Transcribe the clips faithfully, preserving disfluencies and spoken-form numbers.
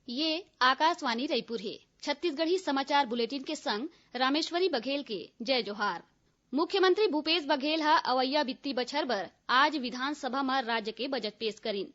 ये आकाशवाणी रायपुर हे। छत्तीसगढ़ी समाचार बुलेटिन के संग रामेश्वरी बघेल के जय जोहार। मुख्यमंत्री भूपेश बघेल ह अवइया वित्तीय बछर बर आज विधानसभा म राज्य के बजट पेश करिन।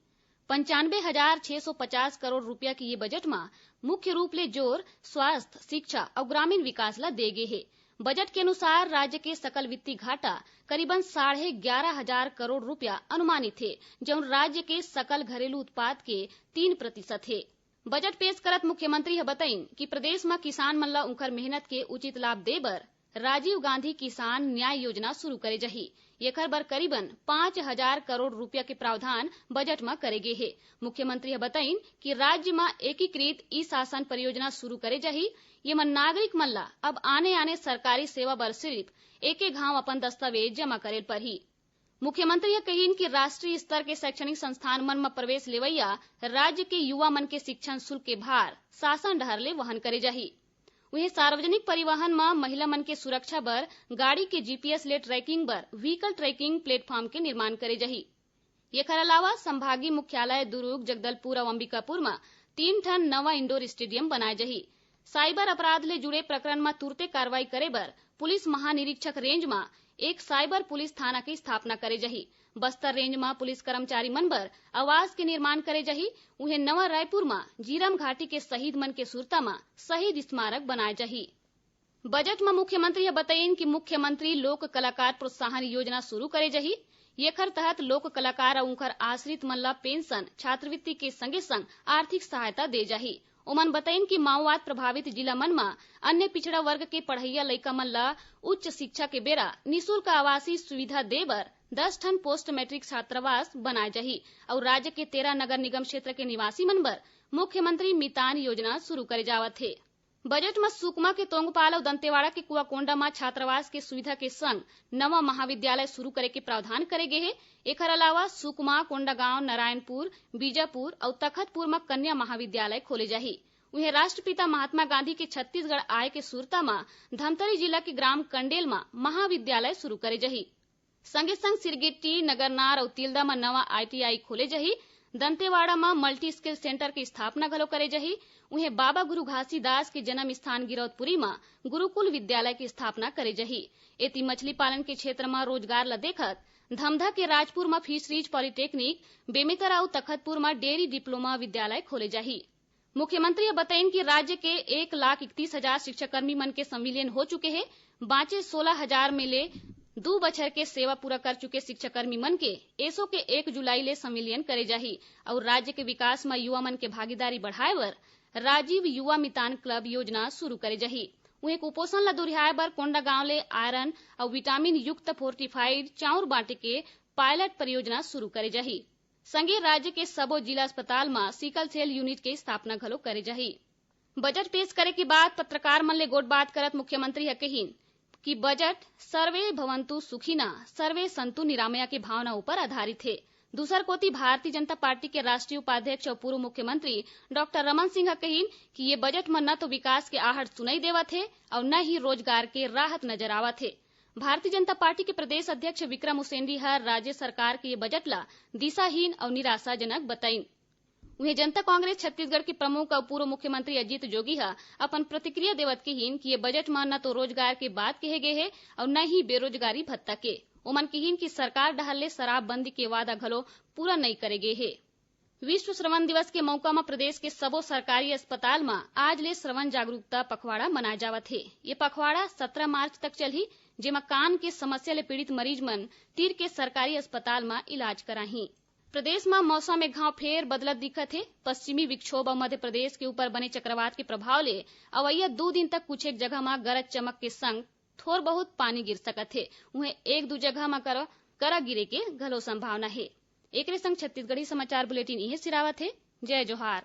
पंचानबे हजार छह सौ पचास करोड़ रुपया के ये बजट म मुख्य रूप ले जोर स्वास्थ्य, शिक्षा अउ ग्रामीण विकास ल दे गे हे। बजट के अनुसार राज्य के सकल वित्तीय घाटा करीबन साढ़े ग्यारह हजार करोड़ रुपया अनुमानित हे, जउन राज्य के सकल घरेलू उत्पाद के तीन प्रतिशत हे। बजट पेश करत मुख्यमंत्री ह बतइन कि प्रदेश म किसान मन ल उंखर मेहनत के उचित लाभ दे बर राजीव गांधी किसान न्याय योजना शुरू करे जाही। एखर बर करीबन पाँच हजार करोड़ रुपया के प्रावधान बजट म करे गे हे। मुख्यमंत्री ह बतइन कि राज्य म एकीकृत ई शासन परियोजना शुरू करे जाही। येमन नागरिक मन ल अब आने-आने सरकारी सेवा बर सिरिफ एके घांव अपन दस्तावेज जमा करे ल परही। मुख्यमंत्री ह कहिन कि राष्ट्रीय स्तर के शैक्षणिक संस्थान मन म प्रवेश लेवइया राज्य के युवा मन के शिक्षण शुल्क के भार शासन डहर ले वहन करे जाही। उहें, सार्वजनिक परिवहन म महिला मन के सुरक्षा बर गाड़ी के जीपीएस ले ट्रैकिंग बर व्हीकल ट्रैकिंग प्लेटफॉर्म के निर्माण करे जाही। एखर अलावा संभागीय मुख्यालय दुरूग, जगदलपुर अउ अंबिकापुर म तीन ठन नवा इंडोर स्टेडियम बनाए जाही। साइबर अपराध ले जुड़े प्रकरण म तुरते कार्रवाई करे बर पुलिस महानिरीक्षक रेंज म एक साइबर पुलिस थाना के स्थापना करे जाही। बस्तर रेंज म पुलिस कर्मचारी मन बर आवास के निर्माण करे जाही। उहें, नवा रायपुर म झीरम घाटी के शहीद मन के सुरता म शहीद स्मारक बनाए जाही। बजट म मुख्यमंत्री ह बतइन कि मुख्यमंत्री लोक कलाकार प्रोत्साहन योजना शुरू करे जाही। एखर तहत लोक कलाकार अउ उंखर आश्रित मन ल पेंशन, छात्रवृत्ति के संगे-संग आर्थिक सहायता दे जाही। ओमन बतइन कि माओवाद प्रभावित जिला मन म अन्य पिछड़ा वर्ग के पढ़इया लइका मन ल उच्च शिक्षा के बेरा निशुल्क आवासीय सुविधा दे बर दस ठन पोस्ट मैट्रिक छात्रावास बनाए जाही अउ राज्य के तेरह नगर निगम क्षेत्र के निवासी मन बर मुख्यमंत्री मितान योजना शुरू करे जावत हे। बजट म सुकमा के तोंगपाल अउ दंतेवाड़ा के कुआकोंडा म छात्रावास के सुविधा के संग नवा महाविद्यालय शुरू करे के प्रावधान करे गे हे। एखर अलावा सुकमा, कोंडागांव, नारायणपुर, बीजापुर अउ तखतपुर म कन्या महाविद्यालय खोले जाही। उहें, राष्ट्रपिता महात्मा गांधी के छत्तीसगढ़ आए के सुरता म धमतरी जिला के ग्राम कंडेल म महाविद्यालय शुरू करे जाही। संगे संग सिरगिट्टी, नगरनार अउ तिल्दा म नवा आईटीआई खोले जाही। दंतेवाड़ा म मल्टी स्किल सेंटर के स्थापना घलो करे जाही। उहें, बाबा गुरु घासीदास के जन्म स्थान गिरौदपुरी म गुरुकुल विद्यालय के स्थापना करे जाही। एती मछली पालन के क्षेत्र म रोजगार ल देखत धमधा के राजपुर म फिशरीज पॉलिटेक्निक, बेमेतरा अउ तखतपुर म डेयरी डिप्लोमा विद्यालय खोले जाही। मुख्यमंत्री ह बतइन कि राज्य के एक लाख इकतीस हजार शिक्षाकर्मी मन के संविलियन हो चुके हे। बांचे सोलह हजार में ले दू बछर के सेवा पूरा कर चुके शिक्षाकर्मी मन के एसो के एक जुलाई ले संविलियन करे जाही अउ राज्य के विकास म युवा मन के भागीदारी बढ़ाए बर राजीव युवा मितान क्लब योजना शुरू करे जाही। उहें, कुपोषण ल दुरिहाए बर कोंडागांव ले आयरन अउ विटामिन युक्त फोर्टिफाइड चाउर बांटे के पायलट परियोजना शुरू करे जाही। संगे राज्य के सबो जिला अस्पताल म सिकल सेल यूनिट के स्थापना घलो करे जाही। बजट पेश करे के बाद पत्रकार मन ले गोठबात करत मुख्यमंत्री ह कहिन कि बजट सर्वे भवंतु सुखिना, सर्वे संतु निरामया के भावना ऊपर आधारित हे। दूसर कोति, भारतीय जनता पार्टी के राष्ट्रीय उपाध्यक्ष अउ पूर्व मुख्यमंत्री डॉक्टर रमन सिंह ह कहिन कि ये बजट म न तो विकास के आहट सुनई देवत हे अउ न ही रोजगार के राहत नजर आवत हे। भारतीय जनता पार्टी के प्रदेश अध्यक्ष विक्रम उसेंडी ह राज्य सरकार के ये बजट ल दिशाहीन अउ निराशाजनक बताइन। उहें, जनता कांग्रेस छत्तीसगढ़ के प्रमुख अउ पूर्व मुख्यमंत्री अजीत जोगी ह अपन प्रतिक्रिया देवत कहिन कि ये बजट म न तो रोजगार के बात कहे गे हे अउ न ही बेरोजगारी भत्ता के। ओमन कहिन कि सरकार डहर ले शराबबंदी के वादा घलो पूरा नइ करे गे हे। विश्व श्रवण दिवस के मौका म प्रदेश के सबो सरकारी अस्पताल म आज ले श्रवण जागरूकता पखवाड़ा मनाए जावत हे। ये पखवाड़ा सत्रह मार्च तक चलही, जेमा कान के समस्या ले पीड़ित मरीज मन तीर के सरकारी अस्पताल म इलाज कराही। प्रदेश म मौसम एक घांव फेर बदलत दिखत हे। पश्चिमी विक्षोभ अउ मध्य प्रदेश के ऊपर बने चक्रवात के प्रभाव ले अवइया दू दिन तक कुछ एक जगह म गरज चमक के संग थोर बहुत पानी गिर सकत हे। उहें, एक दू जगह म करा, करा गिरे के घलो संभावना हे। एकरे संग छत्तीसगढ़ी समाचार बुलेटिन इहें सिरावत हे। जय जोहार।